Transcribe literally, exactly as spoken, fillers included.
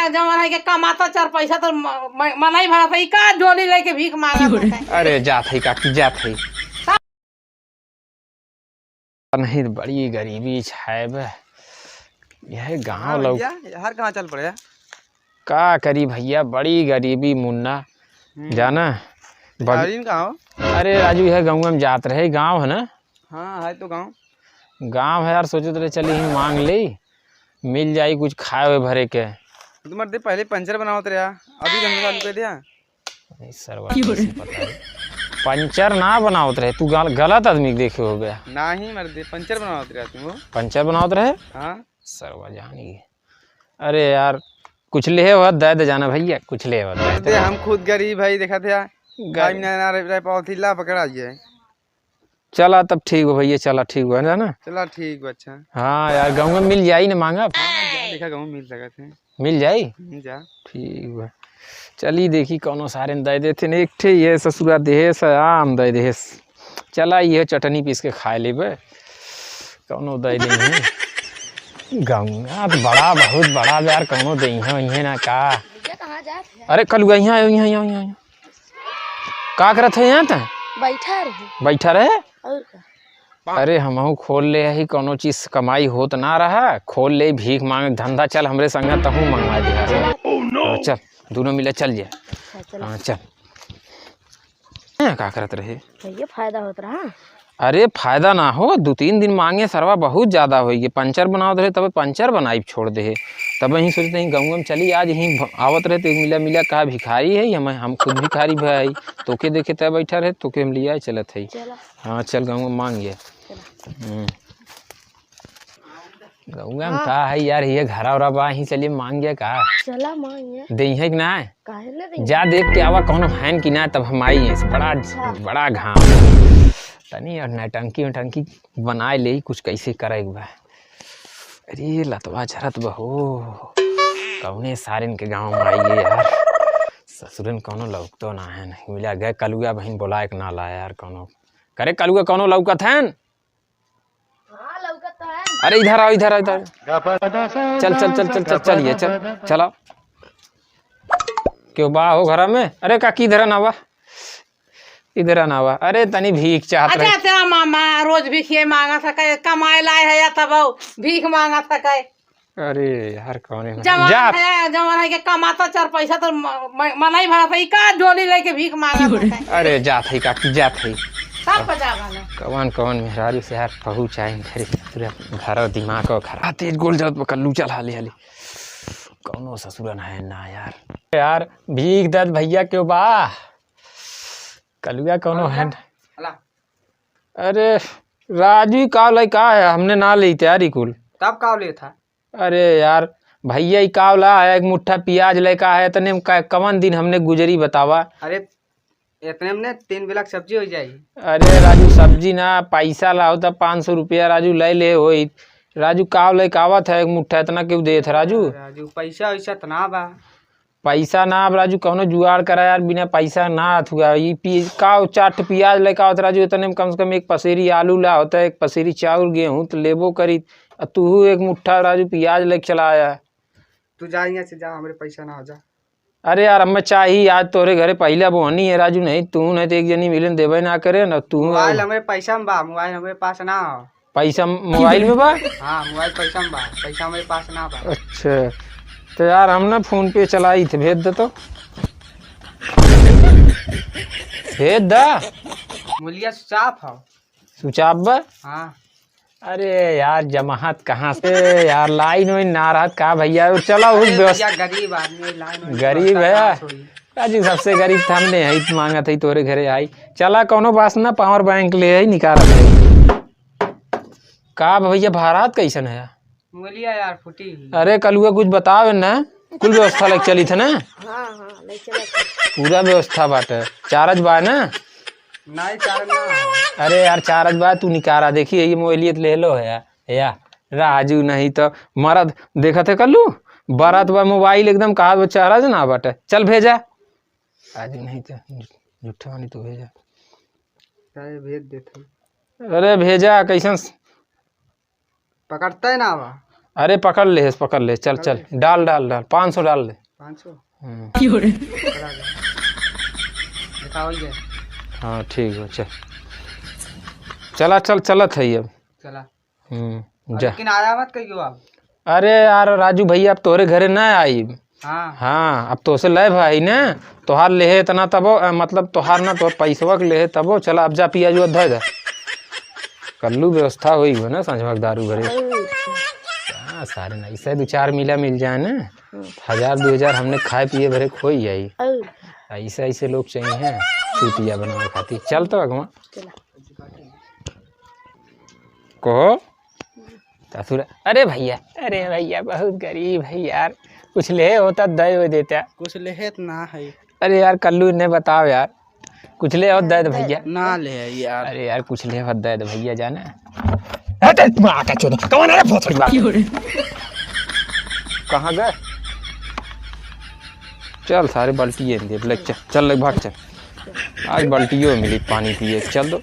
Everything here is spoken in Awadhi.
जवन है के कमाता चार पैसा तो म-, म-, मनई भरत है, ई का झोली लेके भीख मांगत है? अरे जात है काकी, जात है। नहीं, बड़ी गरीबी छाए बे। यह गाँव हाँ लौक भैया, यार कहाँ चल पड़े? का करी भैया, बड़ी गरीबी मुन्ना, हम्म। जाना। बग- यार, इन कहाँ हो? अरे राजू, यह गाँव में जात रहे, गाँव है ना? हाँ, है तो गाँव। गाँव है यार, सोचत रहे चली ही मांग ले, मिल जाई कुछ खाए हुए भरे के। तुम्हारे दे पहले पंचर बनावत रहा, अभी धंधा चालू कर दिया। नहीं, सरवा, कैसे पता है? पंचर ना बनावत रहे, तू गल-, गलत आदमी के देखे हो गया। नहीं मर्दे, पंचर बनावत रहे तू। पंचर बनावत रहे? हाँ। सरवा जानी। अरे यार, कुछ ले हो, दे दे जाना भैया, कुछ ले हो, दे दे। मर्दे, हम खुद गरीब है, देखा थे, गर- खाई ना, ना रह, रह पावत ही, ला पकड़ा जाए। चला तब ठीक बा भैया, चला ठीक बा, है ना? चला ठीक बा, अच्छा। हाँ यार, गाँव में मिल जाई ना मांगब? हाँ, जा देखा गाँव में मिल सकत है। मिल जाई? हम्म, जा। ठीक बा। चली देखी कौनो सारे न दे देथिन, एक ठे ये ससुरा देहेस, आम दे देहेस। चला ये चटनी पीस के खाए लेबे, कौनो दे देही। गंगा तो बड़ा, बहुत बड़ा बा यार, कौनो देही, इहे ना का। भैया कहाँ जात है? अरे कलुआ, यहाँ आयो, यहाँ, यहाँ, यहाँ, यहाँ। का करत है यहाँ त? बैठा रहे। बैठा रहे? और का? अरे हमहू खोल ले ही, कौनो चीज से कमाई होत ना रहा, खोल ले भीख मांगे धंधा, चल हमरे संग तहूँ मंगवा दे। हाँ, चल, दोनों मिले चल जाए। हाँ, चल। हाँ, चल। हैं, का करत रहे? भैया फायदा होत रहा। अरे फायदा ना हो, दो तीन दिन मांगे सरवा बहुत ज्यादा होई गे, पंचर बनावत रहे तब पंचर बनाई छोड़ दे। तब यहीं सोचते हैं गाँव में चली, आज यहीं भ-, आवत रहे तो एक मिला मिला कहा भिखारी है, हम, हम खुद भिखारी भाई, तोके देखे तय बैठा रहे, तोके हम लिया चलत है। चला। हाँ चल गाँव में मांग गया। चला। हम्म। गौआ में हाँ। का है यार, ये घरा उरा बा, यहीं चलिए मांग गया का? चला मांग गया। देही है कि ना? काहे ना देही? जा देख के आवा कौनो है कि ना, तब हम आई। बड़ा, अच्छा। बड़ा घाम। तनी और नटंकी उटंकी बनाए ले, कुछ कैसे करे के बा। अरे लतवा झरत बा हो, कौने सारिन के गाँव में आई है यार। ससुरन कौनो लौकतो ना है, नहीं मिला गए कलुआ बहिन बोलाए के ना लाया यार कौनो। करे कलुआ कौनो लौकत है? हाँ, लौकत तो है। अरे इधर आओ, इधर आओ, इधर। चल, चल, चल, चल, चल, चल, ये चल, चल आओ। क्यों बा हो घरा में? अरे काकी इधर ना बा, इधर ना बा। अरे तनी भीख चाहत रहे। अच्छा तेरा मामा रोज भीख ये मांगा सके, कमाए लाए है या तब भीख मांगा सके। अरे यार, कौने में जवान जात है, जवान है के कमाता चार पैसा तो म-, म-, मनई भरत है, ई का झोली लेके भीख मांगत है? अरे जात है काकी, जात है। सब पचावा ना। कवन कवन मेहरारू से यार पहुँच आए घरे, पूरा घर और दिमाग और खराब। तेज गोल जात बा कल्लू, चल हाली हाली। कौनो ससुरन है ना यार। यार भीख दत भैया क्यों बा? कलुआ कौनो है? अला। अरे राजू का लइका है, हमने ना ली तैयारी कुल। तब का ले था? अरे यार, भैया ई का वाला है, एक मुट्ठा प्याज लेका है, इतने में का, कवन दिन हमने गुजरी बतावा? अरे, इतने में तीन बेला के सब्जी हो जाई। अरे राजू, सब्जी ना, पैसा लाओ त पाँच सौ रुपया राजू ले ले होई। राजू, का लेके आवत है एक मुट्ठा, इतना क्यों देत है राजू? राजू, पैसा वैसा त ना बा। पैसा ना, अब राजू, कौनो जुगाड़ करा यार, बिना पैसा ना अथुआ। ई पी-, का चार ठे प्याज लेके आवत राजू, इतने में कम से कम एक पसेरी आलू ला होता, एक पसेरी चाउर, गेहूं त लेबो करी। आ तूहू एक मुट्ठा राजू प्याज लेके चला आया। तू जा यहाँ से, जा, हमरे पैसा ना हो जा। अरे यार, हमें चाही आज तोरे घरे पहिला बोहनी है राजू, नहीं तू नहीं तो एक जनी मिलन देबे ना करे ना तू। मोबाइल हमरे पैसा में बा, मोबाइल हमरे पास ना हो। पैसा मोबाइल में बा? हाँ, मोबाइल पैसा में बा, पैसा हमरे पास ना बा। अच्छा, तो यार हम ना फोन पे चलाई थे, भेज दे तो। भेज दा। मुलिया साफ हो। सुचाप बा? हाँ। अरे यार, जमात कहाँ से यार, लाइन वाइन ना रहत का भैया? चला, उस अरे व्यवस्था भैया, गरीब आदमी है, लाइन वाइन गरीब व्यवस्था है। कहाँ से होई? राजू, सबसे गरीब त हमने है, मांगत है तोरे घरे आई। चला, कौनो बात ना, पावर बैंक ले आई, निकालत है। का भैया, भारत कैसन है? मोलिया यार, फूटी। अरे कलुआ, कुछ बताओ ना, कुल व्यवस्था लेके चली थे ना? हाँ, हाँ, ले चला। पूरा व्यवस्था बाटे, चार्ज बा ना? नहीं, चार्ज ना हो। अरे यार, चार्ज बा, तू निकारा। देखी, ये मोबाइलियत ले लो है यार। या, राजू नहीं तो मरद देखत है कल्लू, बरत बा मोबाइल एकदम, कहा बा चार्ज ना बाटे। चल भेजा। राजू नहीं तो झूठे वाली तू भेजा। काहे भेज देत है? अरे भेजा, कैसन स- पकड़ता है ना बा। अरे पकड़ लेहेस, पकड़ ले, चल, पकड़ चल, ले। डाल, डाल, डाल, पाँच सौ डाल दे। पाँच सौ? हम्म। पकड़ा गया। दिखाओ ये। हाँ, ठीक बा, चल। चला, चल, चलत है अब। चला। हम्म, और जा। लेकिन आया मत कहियो आप। अरे यार राजू भैया, अब तोहरे घरे ना आइब। हाँ। हाँ, अब तोसे लेब है ना, तोहार लेहे इतना तबो, अ, मतलब तोहार ना, तोहर पैसवा के लेहे तबो। चला, अब जा पियाजुआ धोए दे। कल्लू व्यवस्था होई हो ना, संझवा के दारू भरे। हाँ, सारे ना, ऐसे दो चार मिला मिल जाए ना, हजार दो हजार हमने खाए पिए भरे खोई जाई। ऐसे, ऐसे लोग चाहिए हैं, चूतिया बनावे खातिर। चल तो अगवा। चला। कहो। ससुर, अरे भैया, अरे भैया, बहुत गरीब है यार, कुछ ले होता, दे वो देता। कुछ लेहे त ना है। अरे यार, कल्लू ने बताओ यार, कुछ ले हो, दे दे भैया। ना ले यार। अरे यार, कुछ ले हो, दे दे भैया, जाना। हटे, माँ का चोदा, कौन है भोसड़ी बात? कहाँ गए? चल, सारे बाल्टी ये दे, ले चल, चल, ले भाग, चल। आज बाल्टियो मिली पानी पिए, चल दो।